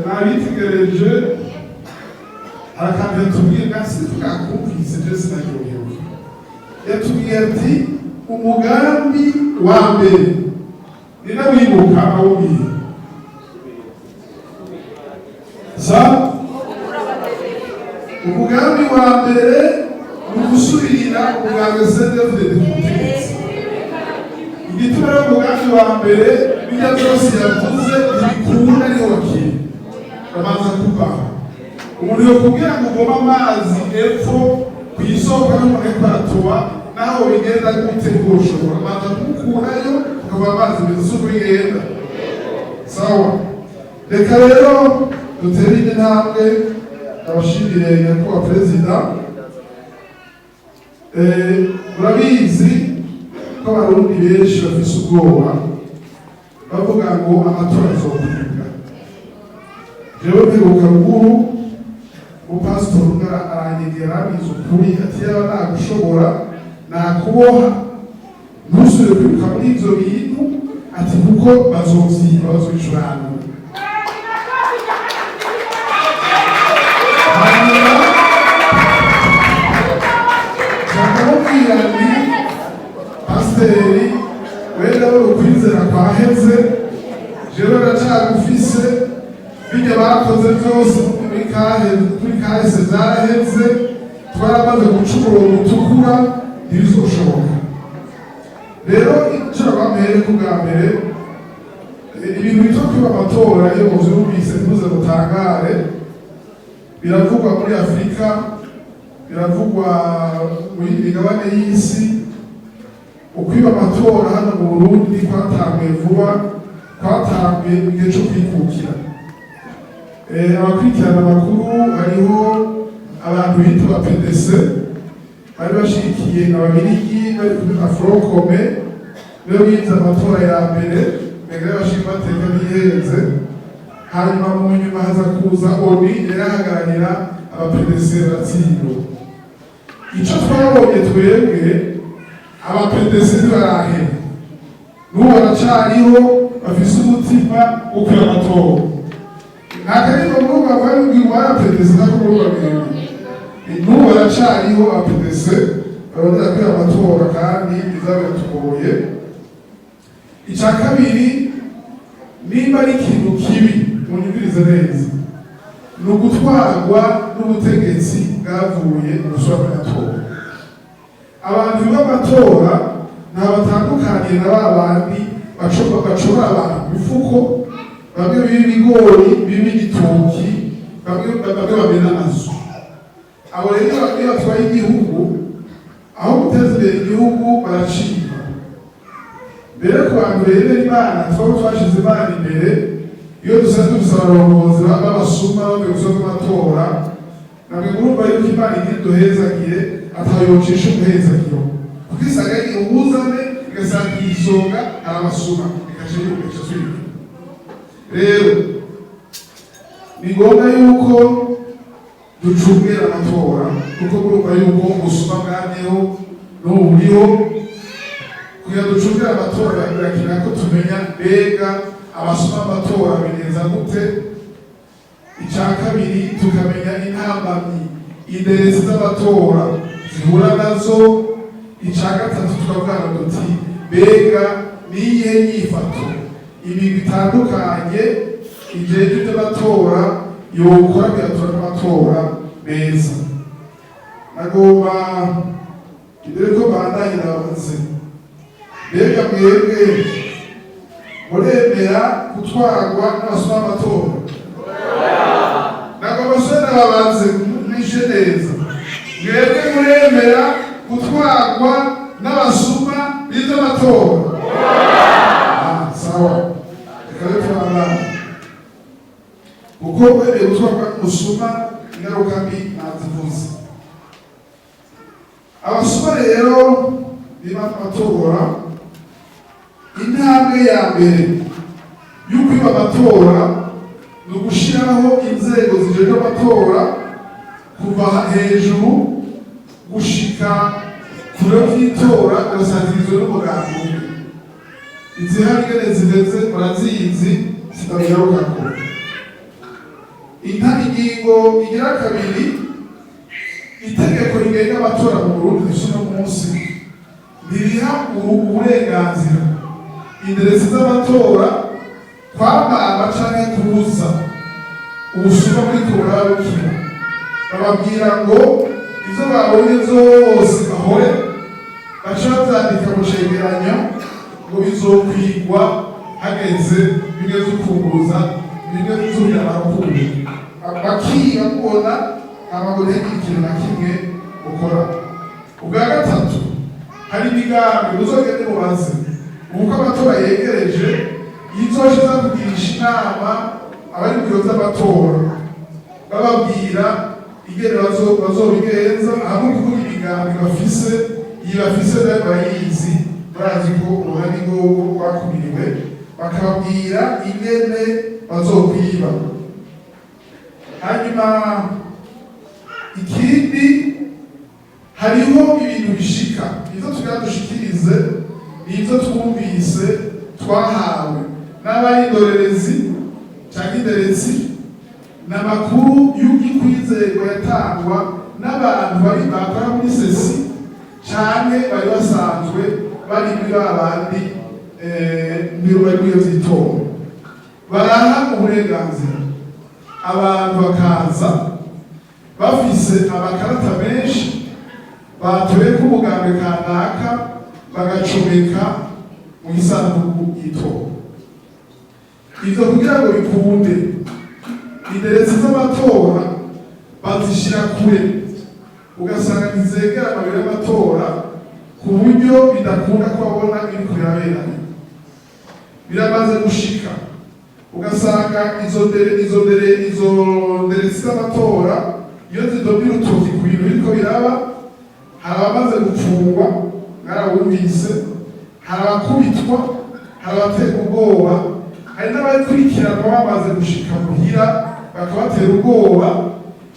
Nabitegereje, hari akantu yatubwiye ngasi twakumvise, je sinaryohewe. Yatubwiye ati umugambi wa mbere ni nawibuka awubwiye sa umugambi wa mbere ni ugusubirira umugambwe CNDD-FDD ku butegetsi. Igituma rero umugambi wa mbere, bijya byose yavuze ntibikunda, niho bakiri babanza kuvaho. Umuntu yokubwira ngo uvome amazi epfo ku isoko y'umuntu ariko aratuba, naho bigenda gute ntiwoshobora, banza kumukurayo ukava amazi meza, si uko bigenda. Sawa, reka rero dutere indi ntambwe. Abashimire nyakubahwa perezida. Murabizi ko Abarundi benshi bafise ubwoba, bavuga ngo amatora azokwibwa. Jewe mperuka ruguru, umupasitori umwe aranyegera, arambwiza ukuri ati yaba nagushobora nakuboha ntusubire kwiruka muri ivyo bintu, ati kuko bazovyiba, bazobicuranura. Hanyuma nshaka nti pasiteri, wenda we ukwizera kwaheze, jewe ndacagufise. Bijya bakoze byose muri kaheze, kuri kahise byaraheze, twaramaze guca umurongo utukura, ntibizoshoboka. Rero icyo bampere ku bwa mbere, ibintu bito kwiba amatora, iyo muvyumvise ntimuze mutangare. Biravugwa muri Afurika, biravugwa muri migabane y'isi. Ukwiba amatora hano mu Burundi kwatanguye vuba, kwatanguye mu gihe cyo kwikukira. Abakurikirana amakuru, hariho abantu bita ba PDC bari bashigikiye Ababirigi, bari kumwe na Front Commun, niyo bize amatora ya mbere mbega y'abashinga amateka bihenze. Hanyuma mu nyuma haza kuza ONU yarahagararira aba PDC, baratsindwa. Icyo twabonye twebwe, aba PDC ntibarahera, n'ubu baracariho, bafise umutima wo kwiba amatora. Nta karimbo murumva bari wa PDC, nako murumva mwebwe n'ubu baracariho aba PDC barondera kwiba amatora, kandi bizaba biratugoye. Icya kabiri, nimba ari ikintu kibi, munyumvirize neza, ni ugutwarwa n'ubutegetsi bwavuye mu busura bw'amatora. Abantu b'amatora nta batandukaniye na ba bandi bacora abantu mu mifuko, bamwe biba ibigori, biba igitoki, bamwe bamena amazu. Abo rero iyo batwaye igihugu, aho guteza imbere igihugu baracika. Mbere ku bantu bemera Imana, twaba twashize Imana imbere. Iyo dusanzwe dufise abarongozi b'abasuma bavuye gusoma amatora, namwe murumva yuko Imana igira iduhezagire, atayocisha umuhezagiro, kuko isanga iwuzane igasanga isonga hari abasuma, igaca yugaca asubira. Rero ni ngombwa yuko ducungera amatora, kuko murumva yuko ubusuma bwamyeho n'ubu buriho. Kugira ducungere amatora birakenewe ko tumenya mbega abasuma amatora bigenza gute. Icya kabiri, tukamenya intambamyi inderezi z'amatora zihura nazo. Icya gatatu, tukavugana duti mbega niyihe nyifato ibi bitandukanye ijejwe by'amatora yokora kugira amatora meza. Nagomba imbere ko bandanye nabaze, mbega mwebwe muremera gutwarwa n'abasoma b'amatora? Nagomba sore nababaze mwishe neza, mwebwe muremera gutwarwa n'abasuma b'ivy'amatora? Ah, sawa, reka rero tubandanye, kuko wemeye gutwarwa n'umusuma ingaruka mbi nazivuze. Abasuma rero biba amatora, intambwe ya mbere y'ukwiba amatora ni ugushyiraho inzego zijejwe amatora kuva hejuru gushika ku biro vy'itora, ugasanga igizwe n'umugambi umwe. Izihari ingene zimeze murazizi, sitabigarukako. Ingingo igira kabiri, itegeko rigenga amatora mu Burundi dufise uno munsi ntiriha uburenganzira inderesi z'amatora kwamama canke kubuza ubusuma buriko buraba bukira. Bababwira ngo ivyo babonye vyose bahore baca bavyandika mu cegeranyo, ngo bizokwigwa hageze bimwe vy'ukunguruza, bimwe vy'ubunyamarukundo. Bakiga kubona hama ngo ntihagire ikintu na kimwe ukora. Ubwa gatatu, hari imigambi muzogende mubaze uko amatora yegereje izoca kugirisha inama abari mu biro vy'amatora, bababwira ingene bazobigenza, hamwe kuvuga imigambi bafise. Iyi bafise nayo barayizi, barazi ko uruhare rwowo rwakumiriwe, bakababwira ingene bazokwiba. Hanyuma ikindi, hariho ibintu bishika. Ivyo tugira dushikirize ni ivyo twumvise, twahawe n'abari indorerezi canke inderezi, ni amakuru y'ukwizerwa yatangwa n'abantu bari bakora muri CECI canke bari basanzwe bari muri ba bandi bari muri iyo vy'itora. Baraha uburenganzira abantu bakaza bafise amakarata menshi batoye ko umugambwe kanaka, bagacomeka mu isanduku y'itora. Ivyo kugira ngo bikunde, inderezi z'amatora bazishira kure, ugasanga ntizegera amabiro y'amatora, ku buryo bidakunda ko babona ibiriko biraberayo. Biramaze gushika ugasanga izo nderezi z'amatora iyo zidomye urutoki ku bintu biriko biraba, hari abamaze gupfungwa, mwarabumvise, hari abakubitwa, hari abaterwa ubwoba, hari n'abakurikiranwa bamaze gushika muhira bakabatera ubwoba,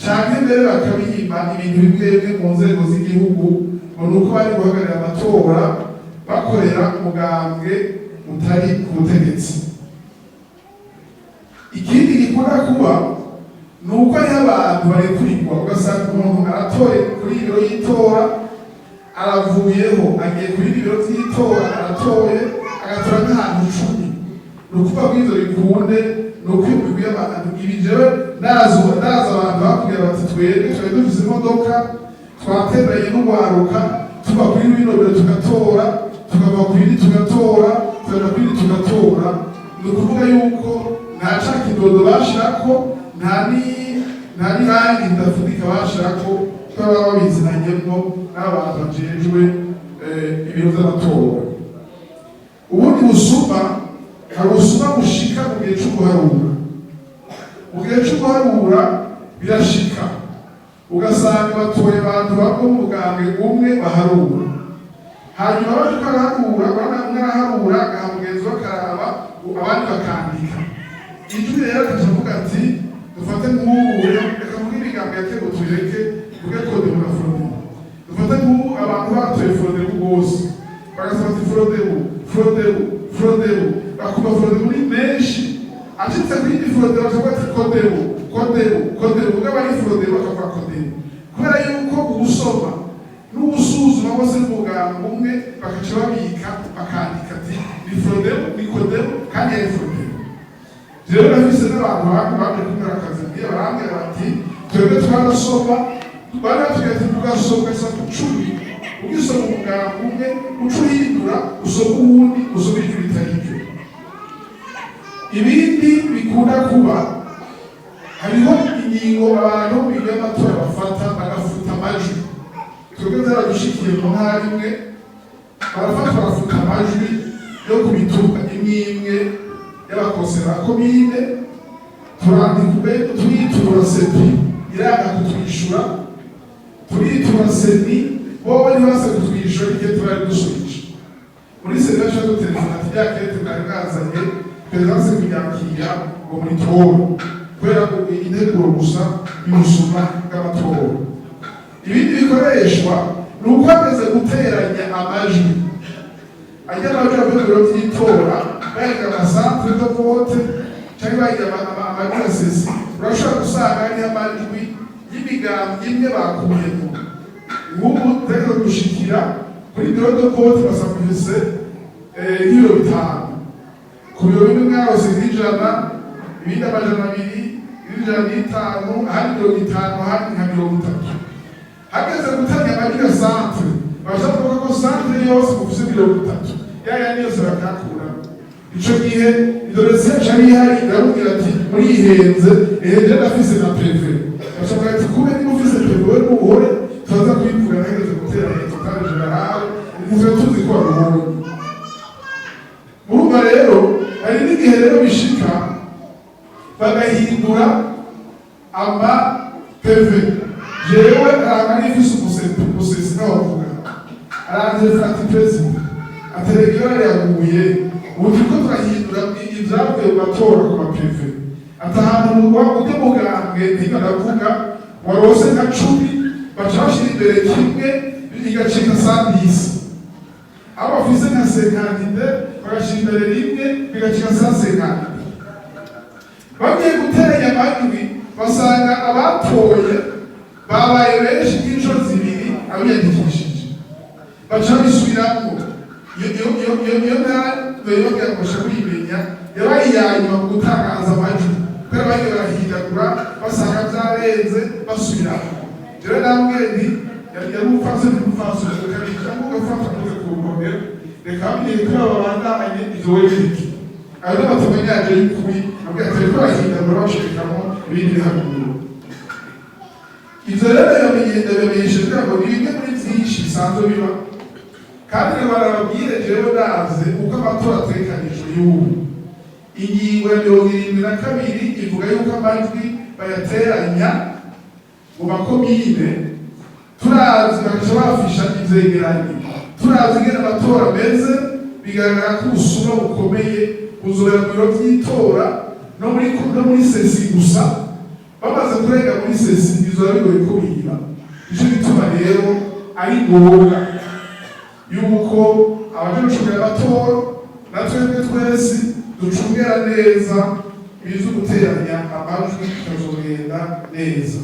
canke mbere bakabima ibintu bimwe bimwe mu nzego z'igihugu, ngo ni uko bari guhagararira amatora bakorera umugambwe utari ku butegetsi. Ikindi gikunda kuba ni uko hariho abantu barekurirwa, ugasanga umuntu aratoye kuri biro y'itora, aravuyeho agiye kuri biro vy'itora, aratoye, agatora nk'ahantu 10. Ni ukuvuga ko ivyo bikunde, ni uko imigwi y'abantu ibi, jewe ndazi abantu bakubwira bati: "Twebwe twari dufise imodoka, twatemberanye n'urwaruka, tuva kuri bino biro tugatora, tukava ku bindi tugatora, tukaja kuri bindi tugatora." Ni ukuvuga yuko nta ca kidodo bashirako, nta n'irangi ridafudika bashirako, ko baba babizinanyemwo n'abantu bajejwe ibiro vy'amatora. Ubundi busuma, hari ubusuma bushika mu gihe co guharura. Mu gihe co guharura birashika ugasanga batoye abantu bamwe mu mugambwe umwe baharura. Hanyuma baje ko araharura, urabona umwe araharura agaha mugenzi we akaraba, abandi bakandika ijwi. Rero akaca avuga ati: "Dufate nk'ubu, reka mvuge imigambi yateguwe, tuyireke, mvuge CODEBU na FRODEBU." Dufate nk'ubu abantu batoye FRODEBU bose, bagasaba ati: "FRODEBU, FRODEBU, FRODEBU." Bakumva FRODEBU ni menshi. Acitse kuri indi FRODEBU bakavuga ati: "CODEBU, CODEBU, CODEBU." Mugabo ari FRODEBU bakavuga CODEBU, kubera yuko uwusoma n'uwusuzuma bose n'umugambi umwe, bakaca babika bakandika ati: "Ni FRODEBU, ni CODEBU," kandi yari FRODEBU. Rero nafise n'abantu baje kunkora akazi mbwiye, barambwira bati: "Twebwe twarasoma." Bari batubwira ati: "Ugasoma ugasoma 10, ugisoma umugambi umwe uca uhindura, usoma uwundi, usoma ijwi ritari ryo." Ibindi bikunda kuba, hariho ingingo abantu biga amatora bafata bagafuta amajwi. Twebwe byaradushikiye mu ntara imwe, barafata bagafuta amajwi yo ku mitumba imwe imwe y'abakonsera ba komine. Turandika ube, turitura CEPI, iranga kutwishyura. Turitura CENI, bobo ntibase kutwishyura igihe turari dusubije muri CENI. Baca dutelefona ati: "Rya kete mwari mwazanye, présidence kuryakira ngo muritore," kubera ko integuro gusa y'ubusuma bw'amatora. Ibindi bikoreshwa ni uko hageze guteranya amajwi, ajya amajwi avuye mu biro vy'itora bayarika ama centres de vote. Cyangwa bagira amajwi ya CECI, urashobora gusanga hariho amajwi y'imigambi imwe bakuyemo. Nk'ubu tegeko gushikira kuri bureau de vote, basanga ufise nk'ibiro 5, ku biro bimwe mwarose nk'ijana, ibindi 200, ibindi 150, ahandi 50, ahandi nka 30. Hageze gutanga amajwi ya centre, bashaka kuvuga ko centre yose mufise 30, ya yandi yose bakakura. Ico gihe idoresi yacu yari ihari, iramubwira ati: "Murihenze, ehe, je ndafise na PV." Bashaka ati: "Kube niba ufise PV, wewe nuhore tuza kuyivuga nageze guteranya total général, ntitwe tuzi ko wabibonye." Murumva rero hari n'igihe rero bishika bagahindura ama PV. Jewe aranga nifise umusesi n'abavuga, arantelefona ati: "Perezida atereka ibara yaguye, ubu turiko turahindura ivyavuye mu matora ku ma PV." Ati: "Ahantu ujya mugambwe ntiga ndavuga warose nka 10, baca bashira imbere kimwe igacika 110, abo bafise nka 52 bagashira imbere rimwe bigacika 150." Bagiye guteranya amajwi, basanga abatoye babaye benshi nk'inshuro zibiri abiyandikishije, baca bisubiramwo. Iyo ntara bagira ngo basha kuyimenya, yabaye iya nyuma mu gutangaza amajwi, kubera bagiye barahindagura, basanga byarenze, basubiramo. Rero nambwiye nti yari umupfasoni, n'umupfasoni reka cyangwa ugafata muze kurondera, reka bambwiye ko babandanye ivyo we biriki. Ayo ni amatémoignages y'ukuri. Nabwiye ati: "Bariko barahindagura, bashirikamo ibindi biharuro." Ivyo rero ndabamenyesha kugira ngo ni bimwe muri vyinshi bisanzwe biba. Kandi rero barababwire, jewe ndavye uko amatora ategekanijwe y'ubu, ingingo ya 72 ivuga yuko amajwi bayateranya mu makomine. Turavye bagaca bafisha ivyegeranyo, turavye ingene amatora ameze, bigaragara ko ubusuma bukomeye buzobera mu biro vy'itora no muri CECI gusa. Bamaze kurenga muri CECI, bizoba bigoye ko biba. Nico gituma rero ari ngombwa yuko abaje gucungera amatora na twebwe twese ducungera neza ibiza guteranya amajwi, bikazogenda neza.